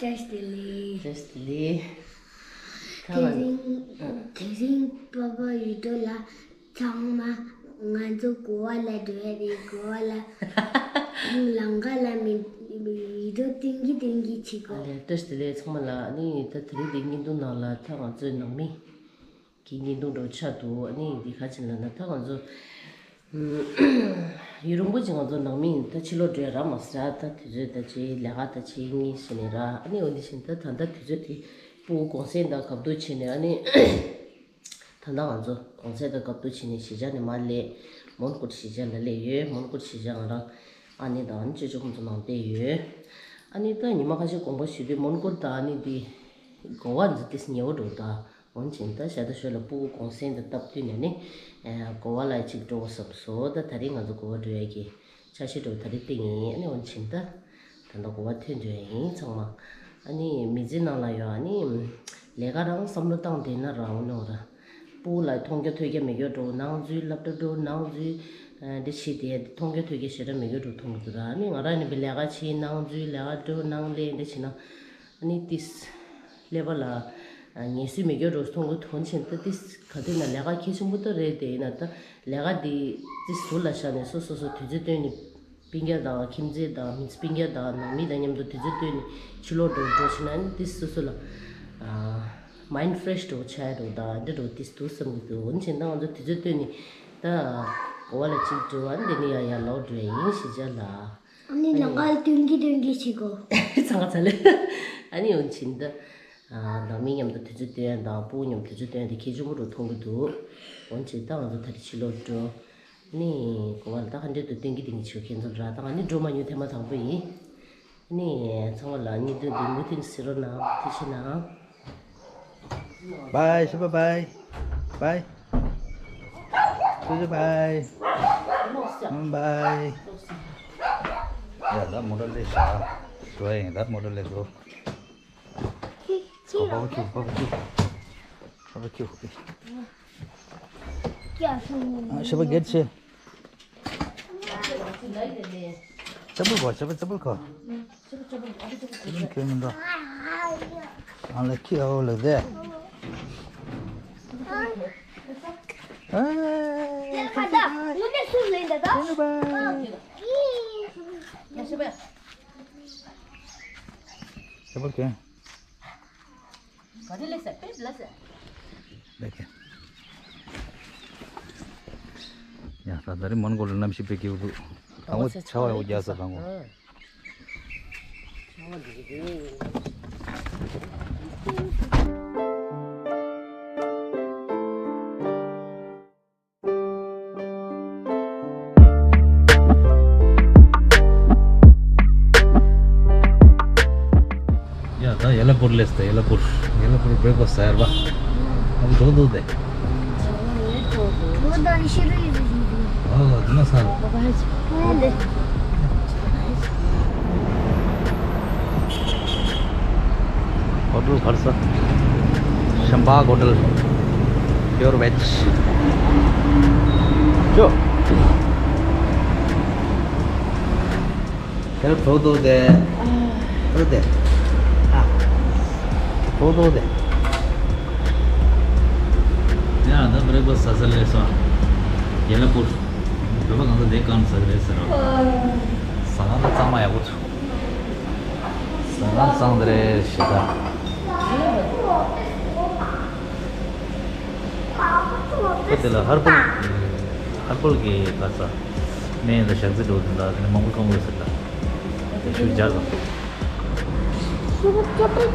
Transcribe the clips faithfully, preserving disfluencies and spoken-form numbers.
བཀྲ་ཤིས་བདེ་ལེགས། བཀྲ་ཤིས་བདེ་ལེགས། དེ་རིང་དེ་རིང་པ་ཕ་ཡུལ་དུ་ལ་ཚང་མ་ང་ཚོ་གོ་བ་ལ་འགྲོ་ཡ་རེད། གོ་བ་ལ་ལམ་ཁ་ལ་མི་ཡུལ་དུ་སྟོན་གྱི་སྟོན་གྱི་བྱེད་གོ། ཨ་ལས། བཀྲ་ཤིས་བདེ་ལེགས་ཚང་མ་ལ། ཨ་ནི་ད་དེ་རིང་འདི་བརྙན་ཐུང་ནང་ལ་ད་ང་ཚོའི་ནང་མི་གི་བརྙན་ཐུང་འདྲ་བོ་ཆགས་འདུག་ཨ་ནི་འདི་ག་ཅིག་ལབ་ན། ད་ང་ཚོ་ཡུན་རིང་པོ་ཅིག་ང་ཚོ་ནང་མི་ད་ཕྱི་ལོགས་འགྲོ་ཡ་རག་མ་སོང་། ད་དུས་ཚོད་ད་ཅིག་ལས་ཀ་ད་ཅིག་གཉིས་བྱས་ནས་རག་ཨ་ནི་འོ་འདི་བྱས་ནས་ད་ད་ལྟ་དུས་ཚོད་དེ་སྤུ་གུ་གུང་སེང་དང་བཀའ་བསྡུར་བྱས་ནས། ཨ་ནི་ད་ལྟ་ང་ཚོ་གུང་སེང་དང་བཀའ་བསྡུར་བྱས་ནས་གཞིས་ཆགས་ནས་མར་སླེབས། མོན་གྷོ་གཞིས་ཆགས་ལ་སླེབས་ཡོད། མོན་གྷོ་གཞིས་ཆགས་ང་རང་ཨ་ནེ་དང་ཨ་ནེ་ཅོ་ཅོ་ཁོང་ཚོ་ནང་བསྡད་ཡོད། ཨ་ནི་ད་ཉི་མ་ཁ་ཤས་གོང་པ་ཞུས་དུས་མོན་གྷོ་དང་ཨ་ནི་འདི་གོ་བ་འདི་ཏིས་ཉེ་བོ་འགྲོ་ད། འོན་ཀྱང་ད་ཞག་ད་ཞོར་ལ་སྤུ་གུ་གུང་སེང་དང་སྟབས་བསྟུན་ནས་ནི་གོ་བ་ལ་ཅིག་འགྲོ་དགོས་བསམ་སོང་། ད་ད་རིང་ང་ཚོ་གོ་བ་འགྲོ་ཡ་གི་འཆར་གཞི་འདྲ་བོ་ད་རེས་བཏིང་ཡིན། ཨ་ནི་འོན་ཀྱང་ད་ད་ལྟ་གོ་བ་ཐོན་འགྲོ་ཡ་ཡིན་ཚང་མ། ཨ་ནི་མི་ཚེ་ནང་ལ་ཡོད། ཨ་ནི་ལས་ཀ་རང་བསམ་བློ་བཏང་བསྡད་ན་རང་འོ་ནོ་ར། སྤུ་གུ་ལ་མཐོང་རྒྱ་ཐོས་རྒྱ་མེད་རྒྱུ་འགྲོ། ནང་འཛུལ་སློབ་གྲྭ་འགྲོ། ནང་འཛུལ་འདི་བྱེད་དེ་མཐོང་རྒྱ་ཐོས་རྒྱ་ཞེ་དྲག་མེད་རྒྱུ་འགྲོ་མཐོང་གི་འདུག་ར། ཨ་ནི་ང་རང་ནི་བི་ལས་ཀ་བྱེད། ནང་འཛུལ་ལས་ཀ་འགྲོ། ནང་ལས་འདི་བྱེད་ན། ཨ་ནི་ཏིས་ཀླད་པ་ལ་ངལ་གསོ་མེད་རྒྱུ་འགྲོ་མཐོང་གི་འདུག་འོན་ཀྱང་ད་ཏིས་ག་དུས་ན་ལས་ཀ་གལ་ཆེན་པོ་ད་རེད། དེ་ཡིན་ན་ད་ལས་ཀ་འདི་ཏིས་ཟུར་ལ་བཞག་ནས་སོ་སོ་སོ་དུས་ཚོད་བཏོན་ནས་སྤུན་ཀྱག་དང་ཁྱིམ་མཚེས་དང་མི་སྤུན་ཀྱག་དང་ནང་མི་དང་མཉམ་དུ་དུས་ཚོད་བཏོན་ནས་ཕྱི་ལོགས་འགྲོ་འགྲོ་ཕྱིན་ན་ནི་ཏིས་སོ་སོ་ལ་མའིན་ཌི་ཕི་རེ་ཤི་འགྲོ་ཆགས་འགྲོ་དང་འདི་འགྲོ་ཏིས་འདུག་བསམ་གྱི་འདུག་འོན་ཀྱང་ད་ང་ཚོ་དུས་ཚོད་བཏོན་ནས་ད་གོ་བ་ལ་གཅིག་འགྲོ་བ་འདི་ནི་ཡང་ཡང་ལོག་འགྲོ་ཡ་ཡིན། གཞིས་ཆགས་ལ། ཨ་ནི་ལམ་ཁ་ལ་སྟོན་གྱི་སྟོན་གྱི་བྱེད་གོ། ཚང་ཚ་ལེ། ཨ་ནི་འོན་ཀྱང་ད་ནང་མི་མཉམ་དུ་དུས་ཚོད་བཏོན་ཡ་དང་སྤུ་གུ་མཉམ་དུ་དུས་ཚོད་བཏོན་ཡ་དེ་གལ་ཆེན་པོ་འགྲོ་མཐོང་གི་འདུག་འོན་ཀྱང་ད་ང་ཚོ་ད་རེས་ཕྱི་ལོགས་འགྲོ། ནི་གོ་བ་ལ་ད་ག་འདྲས་འདུག་སྟོན་གྱི་སྟོན་གྱི་བྱེད་ཁྱེད་ཚོ་ར། ད་ང་ནི་འགྲོ་མ་མྱོང་ཐེངས་མ་དང་པོ་ཡིན། ནི་ཚང་མ་ལ་བརྙན་ཐུང་འདི་མུ་མཐུད་གཟིགས་རོགས་གནང་། ཐུགས་རྗེ་གནང་། བའི་ཤི་བ་བའི། བའི། ཐུགས་རྗེ་བའི། བའི། ཡ་ད་མོ་ཊ་སླེབས་ཤག་འགྲོ་ཡིན། ད་མོ་ཊ་སླེབས་འགྲོ། ཁྱི་ཁྱི། ཨོ་པ་པ་ཁྱུ། པ་པ་ཁྱུ། པ་པ་ཁྱུ། ཁྱི་ཨ་ཤི་བ་གེར་ཆེ། ཅ་པུལ་གོ། ཅ་པུལ། ཅ་པུལ་གོ། ཅ་པུལ་ཁྱོད་མི་འགྲོ། ཨ་ལ་ཁྱི་ཨོ་ལ་དེ། ཨ། ཅ་པུལ་ཁྱོད། ག་རེ་ལས་ཟེར་པས་ལ་ཟེར། ལས་ཀྱི། ཡ་ད་ད་རེས་མོན་གྷོ་ལ་གནམ་གཤིས་དཔེ་སྐྱིད་པོ་འདུག་དང་པོ་ཆར་པ་ཡོད་རྒྱག་ས། དང་པོ། ཡ་ད་ཡ་ལ་པུར་སླེབས་ད། ཡ་ལ་པུར། ཡ་ལ་པུར་བྷི་རེག་ཕ་སི་ཟ་ཡར་བ། ཨ་ཁུ་འགྲོ་འདུག་སྟེ། ཨོ་ད་ཤི་རུ་ཡི་རུ་ཡི་རུ། ཨོ་ད་ན་ས། ཧོ་ཊེལ་ག་རེ་ཟ། ཤམ་བྷ་ཧོ་ཊེལ། པིའུར་བེཇ། ཅོ། དེར་བོ་དོ་དེ། བོ་དེ། ཨ། བོ་དོ་དེ། ཡ་ད་བྷི་རེག་ཕ་སི་ཟ་ས་སླེབས་སོང་། ཡ་ལ་པུར། བོད་པ་གང་ས་དེ་གང་ཟ་གི་རེད་ཟེར་རོ། ཟ་ཁང་ད་གཙང་མ་ཡག་པོ་བྱུང་། ཟ་ཁང་གཙང་དེ་རེད་ཞེ་ད། ཁོ་དེ་ལ་ཧར་པལ། ཧར་པལ་གྱི་ག་ས། སྨན་དང་ཞག་རྩི་འགྲོ་དེ་ལ་དེ་ནས་མང་པོ་གཏོང་དགོས་ཟེར་ད། ཞུ་རྒྱག་དང་།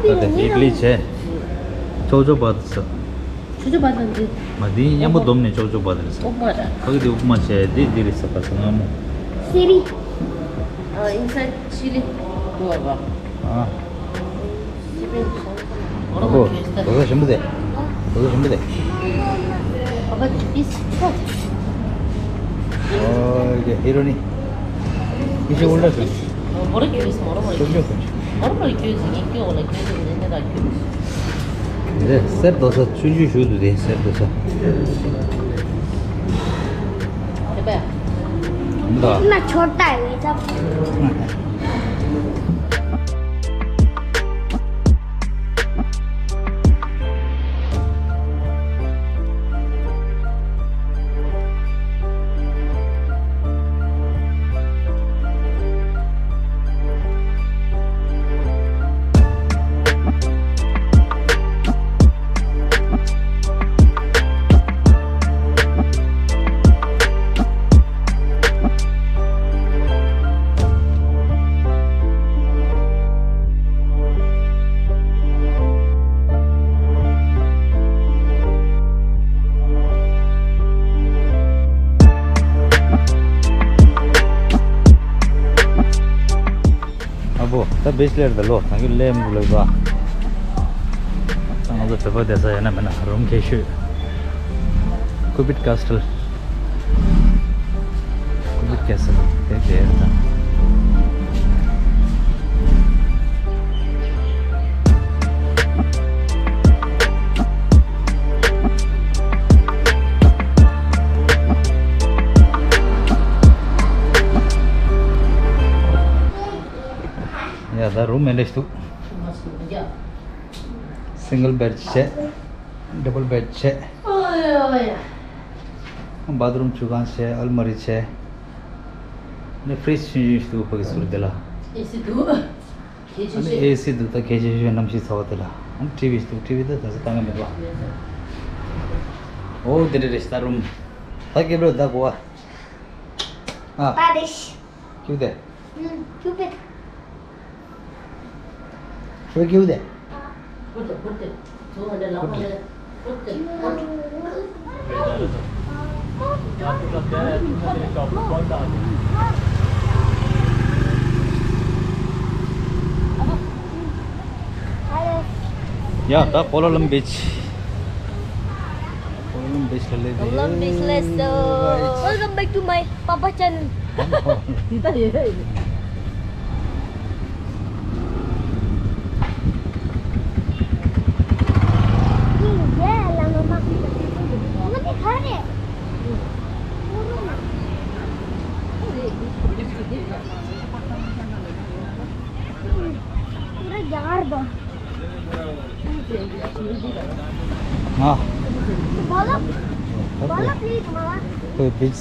ད་དེ་ཡིག་ལི་བྱས། ཅོག་ཅོག་བ་དེ་ཟ། ཅོག་ཅོག་བ་དང་དེ། མ་དེ་མཉམ་པོ་བསྡོམས་ནས་ཅོག་ཅོག་བ་དེ་ཟ། ཨུབ་མ་ར། ཕ་གི་དེ་ཨུབ་མ་བྱས། དེ་དེ་རེད་ཟ། ག་ས་སྔ་མོ། སི་རི། ཨ། inside chili guava། ཨ། ཨ་ཁུ། དོ་ས་ཞིམ་པོ་དེ། དོ་ས་ཞིམ་པོ་དེ། ཨོ་ཀེ། ཧེ་རོ་ནི། ཨི་ཤི་ཝུན་ལ་ཁུ། རེ། གསེར་དོ་ས་ཆུང་ཆུང་ཞུ་འདུག་དེ། གསེར་དོ་ས། མི་འདུག་ཨ། ན་ཆོར་ཏ་ཡོད་ཙམ། བོ། ད་བིཆ་ལེར་ད་ལོ་ད་གི་ལེམ་ལོ་ཡོད། ད་ང་ཚོ་བོད་པ་བསྡད་ས་ཡོད་ན་མེད་ན་རུམ་ཁེ་ཤོས། ཀུ་པིད་ཀ་སི་ཊལ། ཀུ་པིད་ཀ་སི་ཊལ་དེ་དེར་ད། ཡ་ད་རུམ་མེ་ལེ་ཤི་འདུག། སིང་གལ་བེད་བྱས། ཌབ་བལ་བེད་བྱས། བཱཐ་རུམ་ཆུ་ཁང་བྱས། ཨལ་མ་རི་བྱས། ནི་ཕྲིཇ་ཆུང་ཆུང་ཞིག་འདུག་ཕ་གི་ཟུར་དེ་ལ། ཨེ་སི་འདུག། གལ་ཆེ་ཨ་ནི་ཤོས། ཨེ་སི་འདུག། ད་གལ་ཆེ་ཤོས་གནམ་གཤིས་ཚ་བ་དེ་ལ། ཨ་ནི་ཊི་ཝི་ཞིག་འདུག། ཊི་ཝི་ད་ད་ས་བཏང་གི་མི་འདུག། ཨོ་དེ་འདྲ་རེད་ཤག་ད་རུམ། ད་སྐྱིད་པོ་ད་གོ་བ། ཨ། ད་རེད་ཤག། ཁྱུག་དེ། ཁྱུག་པེ། ཁྱུག་དེ། ཡ་ད་ཀོ་ལ་ལམ་བིཆ། ཀོ་ལ་ལམ་བིཆ་ལ་སླེབས། ཀོ་ལ་ལམ་བིཆ་ལ་སླེབས་སོང་། Welcome back to my Papa channel. འདི་ལྟ་ཡོད། पूरा यार दो। हाँ। बोलो, बोलो प्लीज मामा। कोई बीच।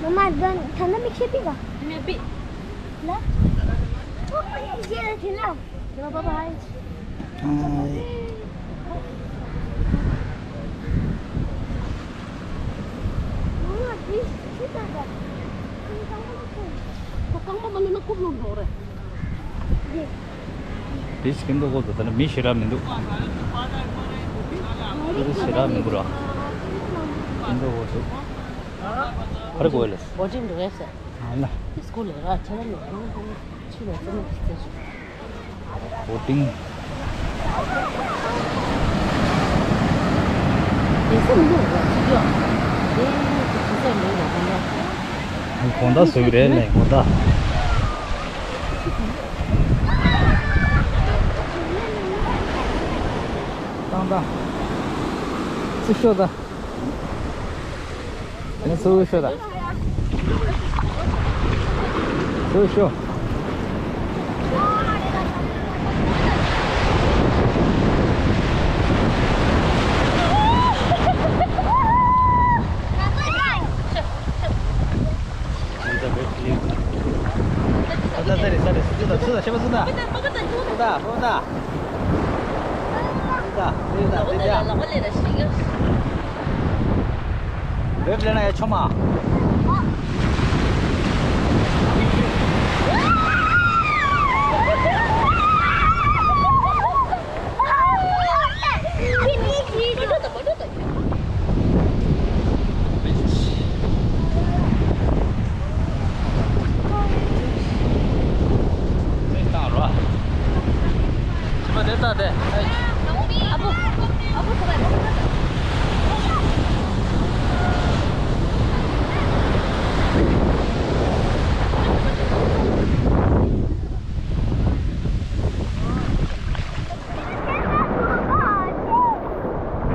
मामा गन ठंडा मिक्सचर पीगा? मैं पी। ना? ओ, ये थे ना। चलो, बाय बाय। हाय। मामा, बीच किसी का था। तुम कहाँ से? तो कहाँ पर मैंने ना खूब लोग हो रहे। ये। དེ་ཞིག་གི་མདོག་ཁོ་ཚོ་ད་ནི་མི་ཞེ་དྲག་མི་འདུག། མི་ཞེ་དྲག་མི་འདུག་ར། མདོག་ཁོ་ཚོ། ཨ་རེ་གོ་ལེ། བོ་ཊིང་འགྲོ་ཡས་ཟེར། ཨ་ལ། དེ་སྐོར་ལས་ར་ཁྱེད་རང་ནས་རང་རང་ཕྱི་ལ་རྩེད་མོ་ཅིག་རྩེ་ཆོག། བོ་ཊིང་། དེ་སེམས་འདུག་ར་ཅིག་ཡོད། དེ་ནི་དེ་ཅི་ཟེར་མིན་ལ་དེ་ནི། དགོང་དག་བཟོ་གི་རེད་ལས་དགོང་དག། བཏང་དང་། ཚིག་ཤོག་དང་། ངས་ཚུར་ཤོག་དང་། ཚུར་ཤོག།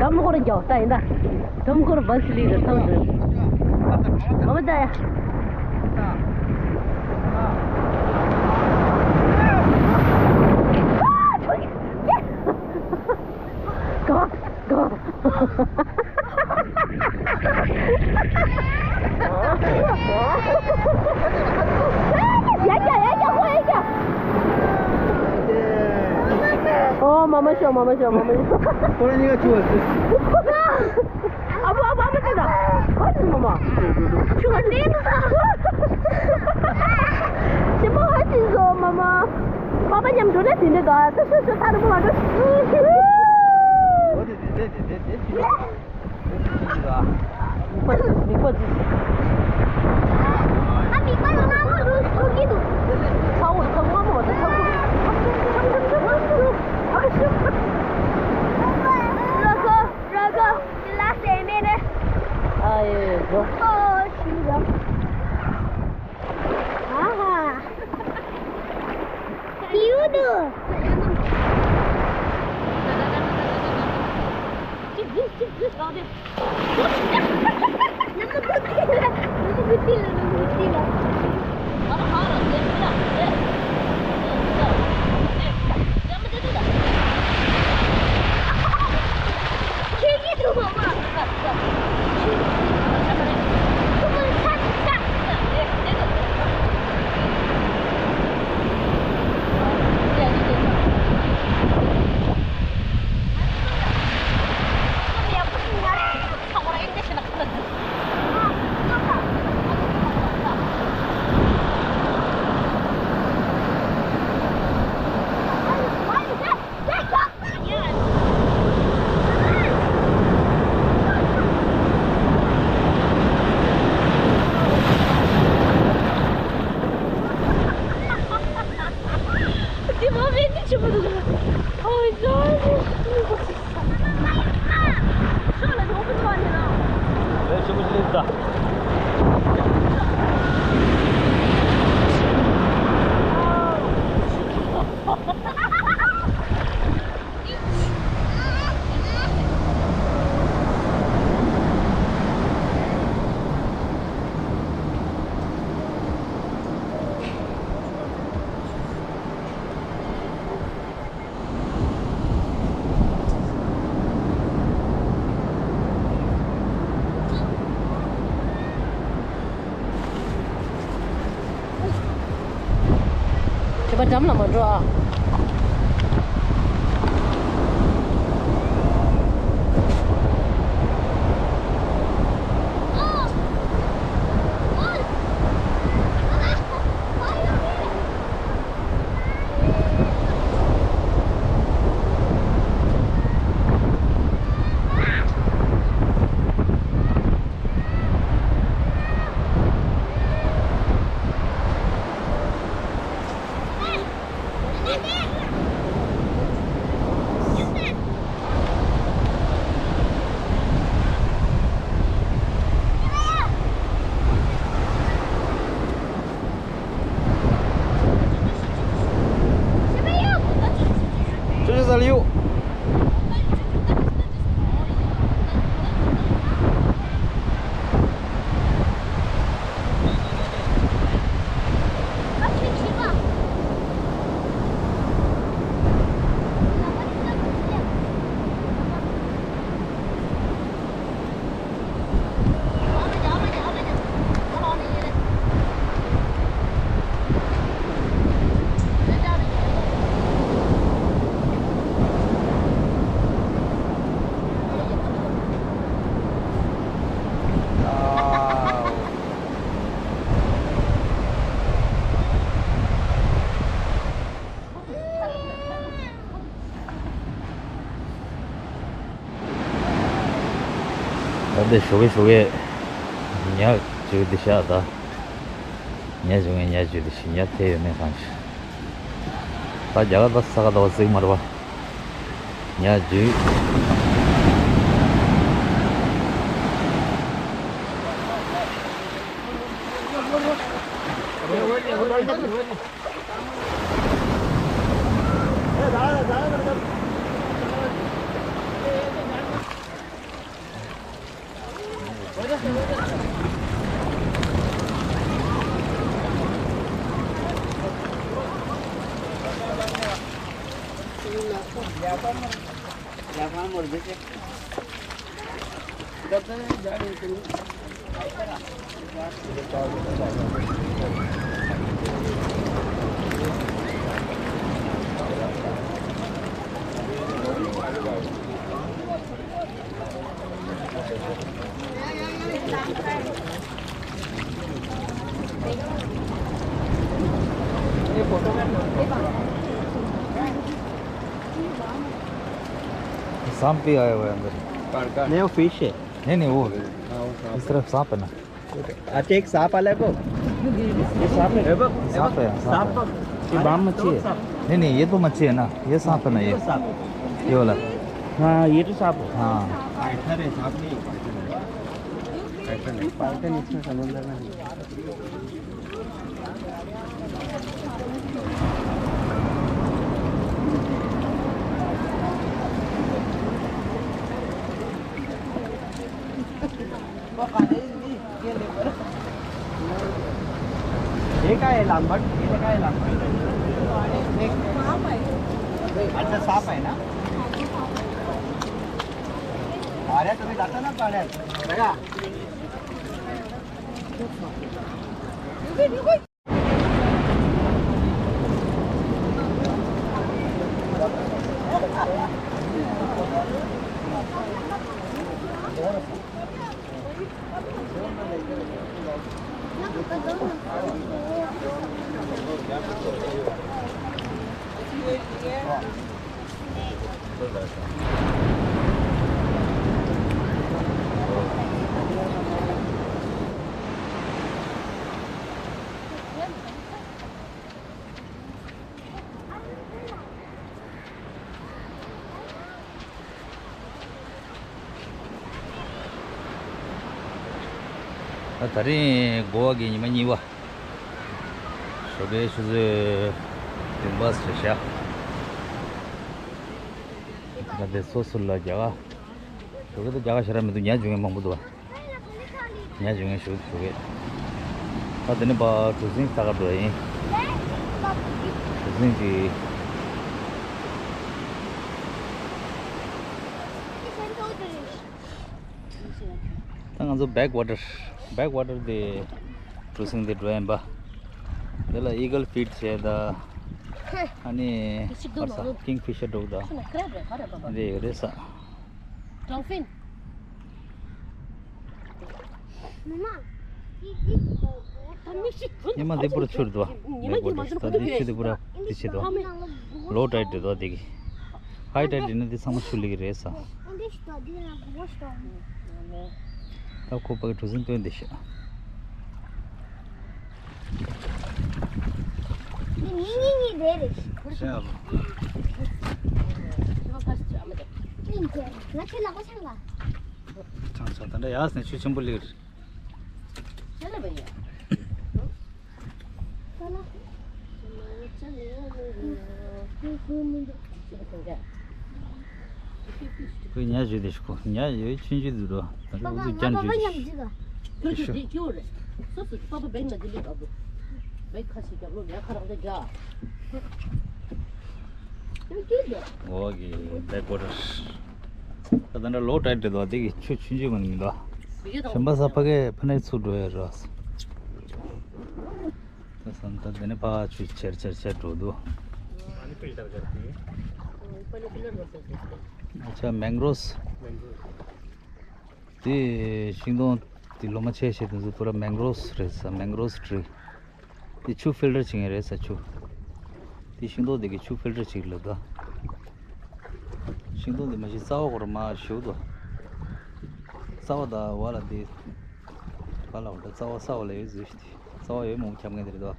དམ་སྐོར་རྒྱག་ད་ཡིན་ད། དམ་སྐོར་བ་སི་ལི་རེ་ཐང་དུ། ཨ་མ་ད་ཡ། ག་ག་ཨོ་མ་མ་ཤོ་མ་མ་ཤོ་མ་མ་ཤོ། ཁོ་རང་གཉིས་ཀ་ཆུ་བ་ཟེར། ཨ་བུ་ཨ་བུ་ཨ་བུ་ཏི་ད། ཧ་ཅི་མ་མ། ཆུ་བ་ཟེར། ཆེན་པོ་ཧ་ཅི་བཟོ་མ་མ། པ་པ་མཉམ་འགྲོ་ན་དེ་འདྲ་ག་ད་སོ་སོ་ཐ་རུ་མ་འགྲོ། མིག་པ་ཅིག་མིག་པ་ཅིག་ཨ་མིག་པ་ལ་སྣང་བ་རུ་ཐུག་གི་འདུག། ཚ་ ཨོ་ཤི་ར། ཨ་ཧ། ཡུ་དུ། ཅིག་ཅིག་ཅིག་ཅིག་ལ་དེ། ཁྱེད་པ་འགྲམ་ལ་མ་འགྲོ་ཨ། ད་འདི་ཞོགས་ཀས་ཞོགས་ཀས་ཉ་བཅུག་འདི་ཤ་ད། ཉ་བཅུག་ངས་ཉ་བཅུག་འདི་ཤི་ཉ་ཐེ་ཡོད་མེད་གང་ཤི། ད་རྒྱ་གར་ད་ས་ག་ཟླ་བ་བརྩིགས་མ་རེད་པ། ཉ་བཅུག सांप भी आया हुआ है अंदर। नहीं, वो फिश है। नहीं, नहीं, वो। हाँ, वो सांप। इस तरफ सांप है ना। अच्छा, एक सांप वाला है वो। ये सांप है। ये बघ, ये सांप है, सांप है। सांप बघ। ये बाम मच्छी है। सांप। नहीं, नहीं, ये तो मच्छी है ना, ये सांप है ना, ये। सांप। ये वाला। हाँ, ये तो सांप है। हाँ। हाँ, इधर है, सांप नहीं है। पार्टन, पार्टन इसमें समंदर में नहीं। ये काय आहे लांबट? हे काय आहे लांबट? अच्छा, साप आहे ना? अरे, तुम्ही जाता ना पाण्यात बघा. ད་ད་རིང་གོ་བ་གི་ཉི་མ་གཉིས་པ། ཞོགས་ཀའི་ཆུ་ཚོད་བདུན་པ་ཟེར་ཤག་ད་དེ་སོ་སོ་ལ་རྒྱ་གར། ཞོགས་ཀའི་ད་རྒྱ་གར་ཞེ་དྲག་མི་འདུག་ཉལ་འཇུག་མཁན་མང་པོ་འདུག་བ། ཉལ་འཇུག་མཁན་ཞོགས་ཀའི་ཞོགས་ཀའི། ད་དེ་ནས་ཕར་གྲུ་གཟིངས་ལྟ་ག་འགྲོ་ཡིན། གྲུ་གཟིངས་ཀྱི། ད་ང་ཚོ་བེག་ཝ་ཊར། བེག་ཝ་ཊར་དེ་གྲུ་གཟིངས་དེ་འགྲོ་ཡིན་པ། དེ་ལ་ཨི་གལ་ཕིཌ་བྱས་ད། ཨ་ནི་ཧར་ས་ཀིང་ཕི་ཤར་འགྲོ་ད། དེ་ཡོད་རེད་ས། ཌོལ་ཕིན། ཉི་མ་འདི་པུ་ར་ཆུར་འདུག་བ། བེག་ཝ་ཊར་ད་འདི་ཆུ་འདི་པུ་ར་འདི་ཆེ་འདུག་བ། ལོ་ཊའིཌ་རེད་འདུག་བ་འདི་གི། ཧའི་ཊའིཌ་ཡིན་ན་འདི་ཚང་མ་ཆུ་ལི་གི་རེད་ས། ད་ཁོ་པ་གི་གྲུ་གཟིངས་སྟོན་བསྡད་ཤག་ཆང་ས་ད་འདྲ་ཡག་ནས་ཆུ་ཆེན་པོ་ལི་གི་རེད། ཁོས་ཉ་བཞོས་དེ་ཤོག་ཉ་ཡོད་ཆུང་ཆུང་འདུག་རོ། ད་ཁོ་འུ་ཚོ་རྒྱན་བཞོས་དེ་ཤོག་ཁྱོད་ཚོ་དེ་སྐྱོ་རེད། སོ་སོ་པ་པ་བེག་ན་དེ་ལས་ཨ་བུ། བེག་ཁ་ཤས་རྒྱབ་ལོ་ལས་ཁ་རང་དེ་རྒྱ། ཁྱོད་སྐྱོ་རེད། འོ་གི་བེག་ཝ་ཊར། ད་ད་འདྲ་ལོ་ཊའིཌ་རེད་དོ། དེ་གི་ཆུ་ཆུང་ཆུང་མ་ནི་མི་འདུག་གཞན་པ་ས་ཕ་གའི་ཕ་ནས་ཚུར་འགྲོ་ཡ་རོ། ད་སང་ད་དེ་ནས་ཕར་ཆུ་ཆེར་ཆེར་ཆེར་འགྲོ་འདུག་ཨ་ཅག་མེང་གྷྲོབ། དེ་ཤིང་སྡོང་དེ་ལོ་མ་ཆེ་ཆེ་དེ་ཚོ་པུ་ར་མེང་གྷྲོབ་རེད་ས། མེང་གྷྲོབ་ཊི་རི། དེ་ཆུ་ཕིལ་ཊར་བྱེད་མཁན་རེད་ས་ཆུ། དེ་ཤིང་སྡོང་དེ་གི་ཆུ་ཕིལ་ཊར་བྱེད་ལབ་ད། ཤིང་སྡོང་དེ་མ་གཞི་རྩ་བ་ཁོ་ར་མ་ཞིག་འདུག་རྩ་བ་དང་བ་ལ་དེ་ག་ལ་བ་ད་རྩ་བ་ས་བ་ལ་ཡོད་ཟེར་ཞིག་དེ་རྩ་བ་ཡོད་མང་པོ་ཁྱབ་མཁན་དེ་རེད་དོ།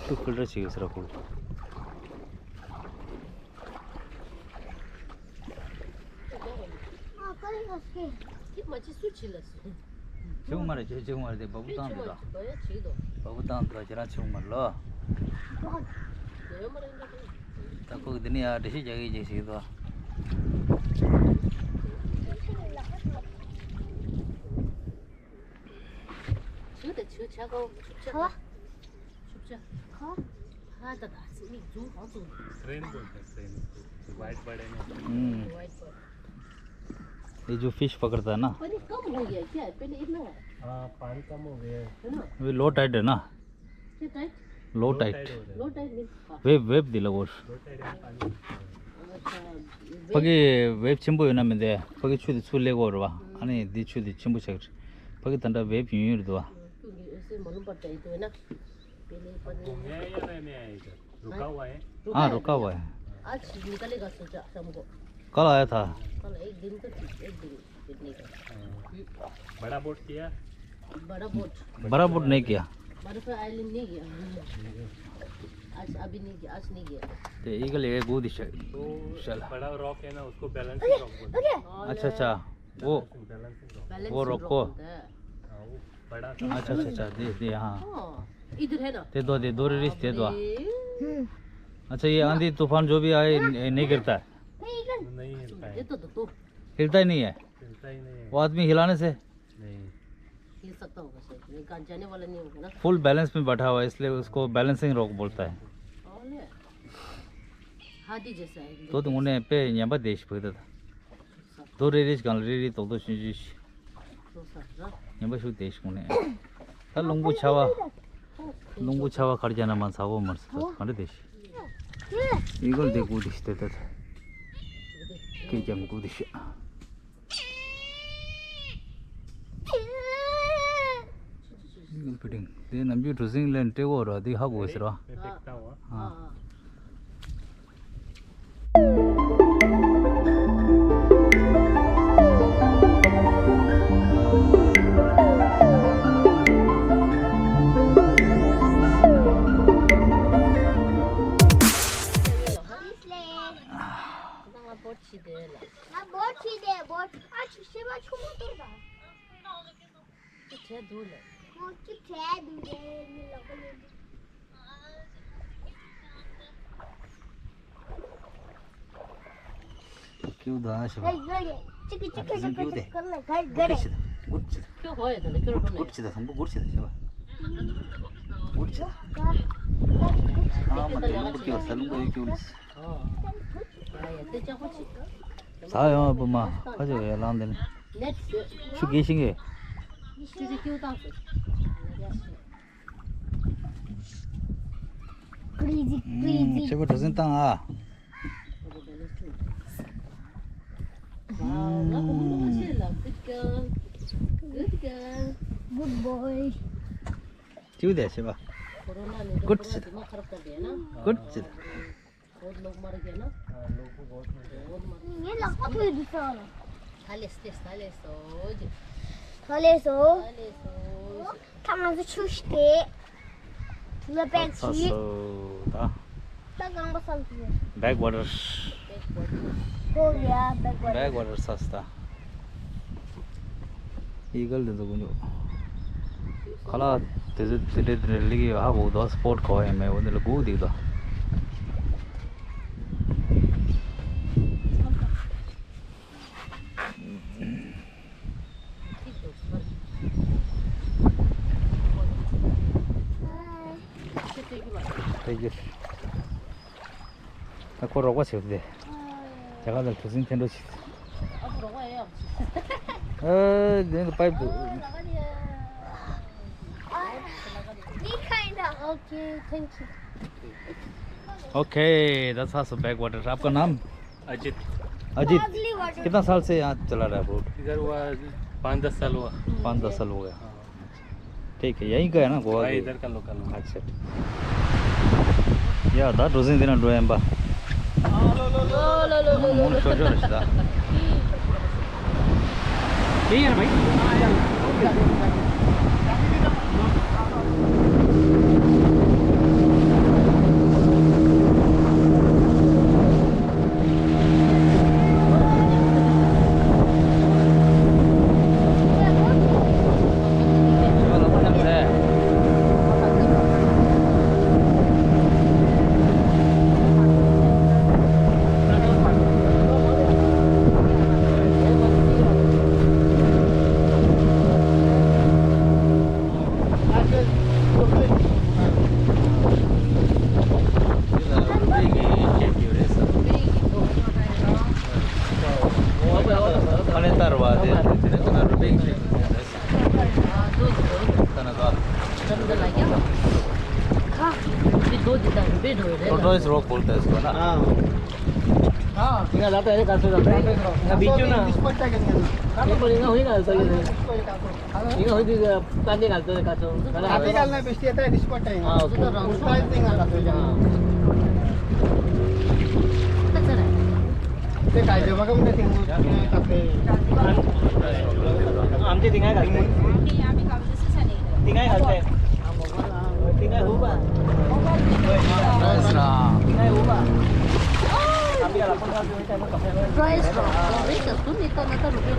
ཆུ་ཕིལ་ཊར་བྱེད་ཡོད་ས་ར་ཁོ། ཁྱེད་མ་ཅི་སུ་ཆི་ལ་སུ། ཆེ་བོ་མ་རེད། ཆེ་ཆེ་བོ་མ་རེད་དེ་བ་བུ་བཏང་དེ་དང་། བ་བུ་བཏང་དེ་ཁྱེད་རང་ཆེ་བོ་མ་རེད་ལོ། ད་ཁོ་གི་འདི་ནས་ཡར་འགྲེལ་བཤད་རྒྱག་གི་རྒྱག་ཞིག་དོ། ཆུ་དང་ཆུ་ཆ་གོ་ཆུ་ཆ། ཁ། ཆུ་ཆ། ཁ། ཁ་ད་ད་སི་མིག་རྫུན་གང་རྫུན། ཀྲེན་བོལ་ཏེ་ཀྲེན། ཝའིཊ་བོརཌ་ཨེ་ནོ། ཧུམ། ཝའིཊ་བོརཌ། ये जो फिश पकड़ता है ना, पानी कम हो गया क्या? पहले इतना है। हाँ, पानी कम हो गया है। है ना? अभी लो टाइड है ना? क्या tide? Low tide. Low tide means? हाँ। ཝེབ་ཝེབ་འདི་ལ་གོ། ལོ་ཊའིཌ་ཡང་ཨ་ནི། ཕ་གི་ཝེབ་ཆེན་པོ་ཡོད་ན་མི་འདི་ཕ་གི་ཆུ་དེ་ཚུར་སླེབས་ཀྱི་ཡོད་རེད་བ། ཨ་ནི་འདི་ཆུ་དེ་ཆེན་པོ་ཆགས་ཀྱི་རེད། ཕ་གི་ད་ལྟ་ཝེབ་ཡུན་ཡུན་རེད་དོ། क्योंकि ऐसे मालूम पड़ता है तो, है ना? पहले पानी घूमने आए या रहने आए इधर? रुका हुआ है? हाँ, रुका हुआ है। आज निकलेगा सोचा शाम को। कल आया था। कल एक दिन तो ठीक, एक दिन। कितने का? हाँ। बड़ा बोट किया? बड़ा बोट। बड़ा बोट नहीं किया। बड़ा बोट आइलैंड नहीं किया। आज अभी नहीं किया, आज नहीं किया। ते eagle ये good है। तो चल। बड़ा रॉक है ना, उसको बैलेंसिंग रॉक बोलते हैं। अच्छा, अच्छा। वो, बैलेंसिंग रॉक। वो रॉक को। बोलते हैं। हाँ, वो अच्छा, अच्छा, अच्छा, दे, दे, हाँ। हाँ, इधर है ना। दे दो, दे दो, रे रिश, दे दो। अरे। अच्छा, ये आंधी तूफान जो भी आए, न-, नहीं गिरता है? नहीं गिरता है। नहीं गिरता है। ये तो, तो, तो। हिलता ही नहीं है। हिलता ही नहीं है। वो आदमी हिलाने से? नहीं। हिल सकता होगा शायद, लेकिन जाने वाला नहीं होगा ना। फुल बैलेंस में बैठा हुआ है, इसलिए उसको बैलेंसिंग रॉक बोलता है। और ले। हाथी जैसा है एकदम। तो तुमने पे न्याबा देश पे था। རྡོ་རེ་རེ་ཞིག་གང་ལ་རེ་རེ་རྡོག་རྡོག་ཆུང་ཆུང་ཞིག་ཉན་པ་ཤུགས་དེ་ཞིག་ནས། ད་རླུང་བུ་ཆ་བ། རླུང་བུ་ཆ་བ་གར་རྒྱ་ན་མ་ཚ་བོ་མར་ཚ་ག་འདྲ་དེ་ཞིག་ཨི་གོལ་དེ་དགུ་དེ་ཞིག་དེ་ད། ཀེ་ཀྱང་དགུ་དེ་ཞིག་ཨི་གོལ་ཕི་ཏིང་དེ་ནམ་རྒྱུན་གྲུ་གཟིངས་ལེན་སྤྲད་གོ་ར་དེ་ཧ་གོ་ཟེར་བ། ཨ། ང་བོད་ཁྱི་དེ་བོད་ཨ་ཆུ་ཤེས་པ་ཆུ་མོ་གཏོར་དང་། ཁྱི་བྲལ་འདུག་ལ། ཁོང་ཁྱི་བྲལ་འདུག་ལ་མི་ལོག་གི་ཡོད་འདུག་ཁྱིའུ་ད་ཤི་བ། ཧེ་ག་རེ། ཅི་གི་ཅི་གི་ཅི་གི་ཅི་གི་ལ་ག་རེ་ག་རེ། ཁྱོད་ཧོ་ཡ་ད་ལ་ཁྱོད་རོ་ནི། ས་ལུང་པ་ཡོད་ཀྱི་ཡོད་ས་ལུང་པ་ཡོད་ཀྱི་ཡོད་ལ། ཟ་ཡོང་བ་བུ་མ་ཁ་ཅིག་ཡོད་ལང་དེ་ནི། ཆུ་རྒྱས་ཤིང་གི། Crazy, crazy. ཁྱེད་པོ་གྲུ་གཟིངས་བཏང་ཨ། Good boy. ཅིའུ་དེ་ཤེས་པ། Good shit. Good shit. ངའི་ལག་པ་ཐོད་དུ་ཚར་ལ། ད་ལེས་ཏེ་ད་ལེས་སོ། ད་ལེས་སོ། ད་ལེས་སོ། ད་ང་ཚོ་ཆུ་ཞིག་སྟེ། ལ་པན་ཆི། ད་རྐང་པ་སམ་ཅི། Back water. Back water. Oh yeah, back water. Back water ས་སྟ། ཨི་གལ་དེ་ཚོ་ཀུན་འཇུག་ཁ་ལག་དེ་ཚོ་དེ་འདྲའི་དེ་འདྲའི་ལི་གི་ཧ་གོ་དོ་སྤོར་ཁོ་ཡ་མེ་འོ་འདི་ལ་གུག་དེ་དོ། Thank you. ད་ཁོ་རོགས་པ་བྱེད་དེ། རྒྱ་གར་ལ་གྲུ་གཟིངས་འཐེན་འགྲོ་བྱེད། ཨ་ཁོ་རོགས་པ་ཡོད་ཡོད། ཨ་དེ་ནི་པའིབ་འདུག Okay, thank you. Okay, that's also backwater. आपका नाम? अजित। अजित। कितना साल से यहाँ चला रहा है बोट? इधर हुआ पाँच दस साल हुआ। पाँच दस साल हो गया। हाँ। ठीक है, यहीं का है ना, गोवा भाई, के? इधर का लोकल हूँ। अच्छा, ठीक। या, दा, ड्रोजिंग देना, ड्रोएम्बा। लो, लो, लो, लो, लो, लो, लो। शो, शो, शो, दा। यही है ना भाई? टोटोइस रॉक बोलते हैं इसको ना। हाँ। हाँ। यहाँ जाता है, कासो जाता है। यहाँ बीच में ना। कासो बोलेगा, वही ना, सही है। ये हो जी, कांदे घालतो, कांदे. कांदे घालना बेस्ट येत आहे, डिस्को टाइम. हा, ओके. उलटा आहे, ते घालतो. हा. ते काय ते बघा, म्हणजे ते टाकले. आमचे तिघाय घालते. तिघाय घालते. तिघाय हो बा. तिघाय हो बा. आम्ही घालतो. प्राइस प्राइस तुम्ही तर नका रुपये.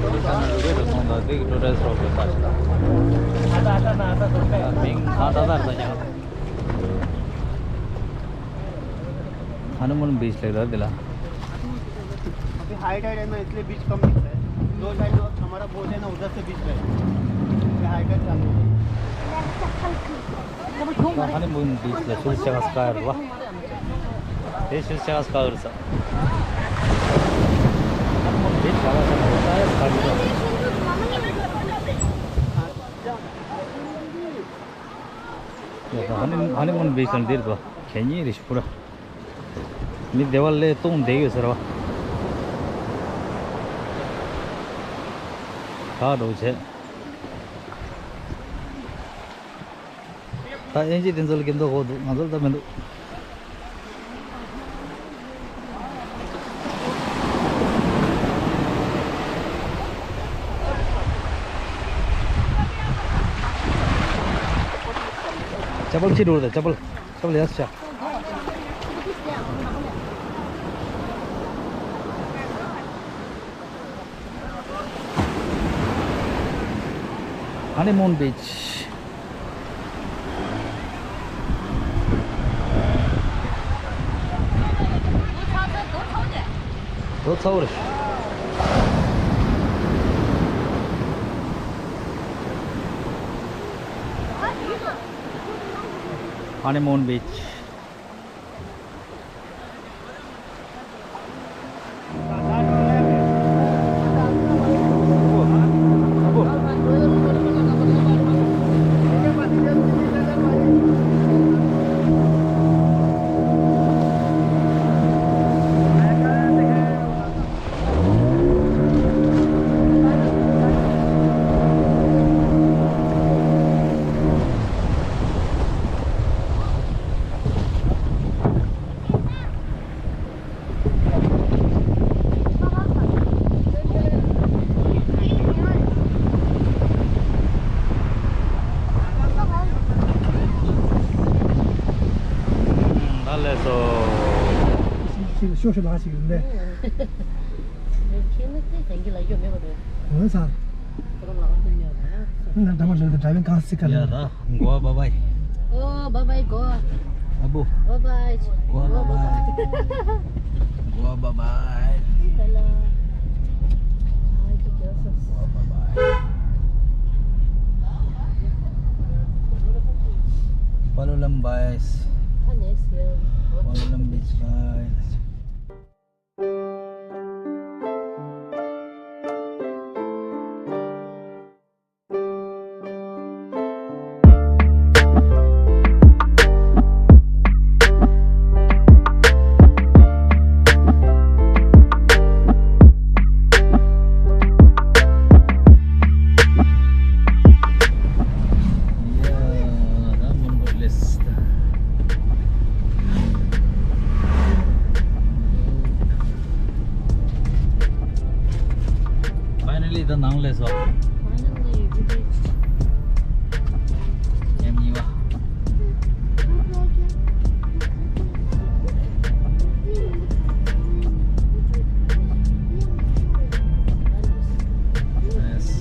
Big tourist road के पास। पिंग हाँ दादा था क्या? हनीमून बीच लग रहा है दिला। अभी हाई टाइड है ना, इसलिए बीच कम दिख रहा है। लो टाइड, हमारा बोट है ना, उधर से बीच पे है। ये हाई टाइड चालू है। हनीमून बीच ला शुरू से स्कायर हुआ। ये शुरू से स्कायर सा। हनीमून बीच का सा स्कायर सा। ཡ་ད་ཧ་ནི་ཧ་ནི་མུན་བིཆ་ལ་འདིར་དོ་གད་སྙིགས་རེ་ཞིག་པུ་ར། མི་སྡེ་བ་ལས་སྟོང་བསྡད་ཡོད་ཟེར་བ། ག་འགྲོ་བྱས། ད་ཨེན་ཇི་དེ་ཚོ་ལ་གྱེན་ལོག་དགོས་འདུག་ང་ཚོ་ལ་ད་མི་འདུག चप्पल खींच उड़ दे, चप्पल, चप्पल यहाँ से। हनीमून बीच। दो सौ। हनीमून बीच। ད་ལས་སོ། ཤོག་ཤོག་ལ་ཞིག་ཡིན་པས། ཁྱེད་ནི་ཁྱེད་གན་གྱི་ལ་ཡོད་མེད་པ་རེད། འོན་ས། ཁོ་རང་ལ་བ་ཏུ་ཉོ་ར། ང་འདྲ་མ་ལོས་ད་ཌ་རའི་ཝིང་གང་སྲིད་ག་ལ། ཡ་ད་གོ་བ་བའི་བའི། ཨོ་བའི་བའི་གོ་བ། ཨ་བུ། བའི་བའི། གོ་བ་བའི་བའི། གོ་བ་བའི་བའི། ཧེ་ལོ། ཧའི། གོ་བ་བའི་བའི། Palolem guys. Palolem beach guys. Finally, the ནང་ལ་སླེབས་སོང་། Finally, we reached. ཉི་མ་གཉིས་པ། Nice.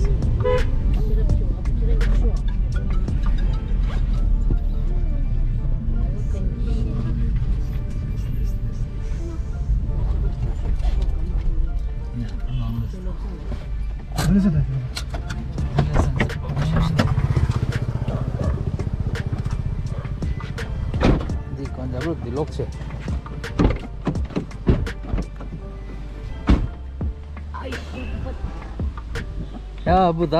འདི་གང་འདྲ་པོ་འདི་ལོག་ཆེ། ཡ་བུ་ད།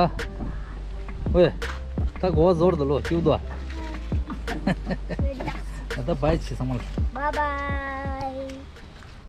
ཝེ། ད་གོ་བ་ཟོར་དུ་ལོ་ཤིག་དོ། ད་བའི་ཆི་སམ་ལ། Bye bye.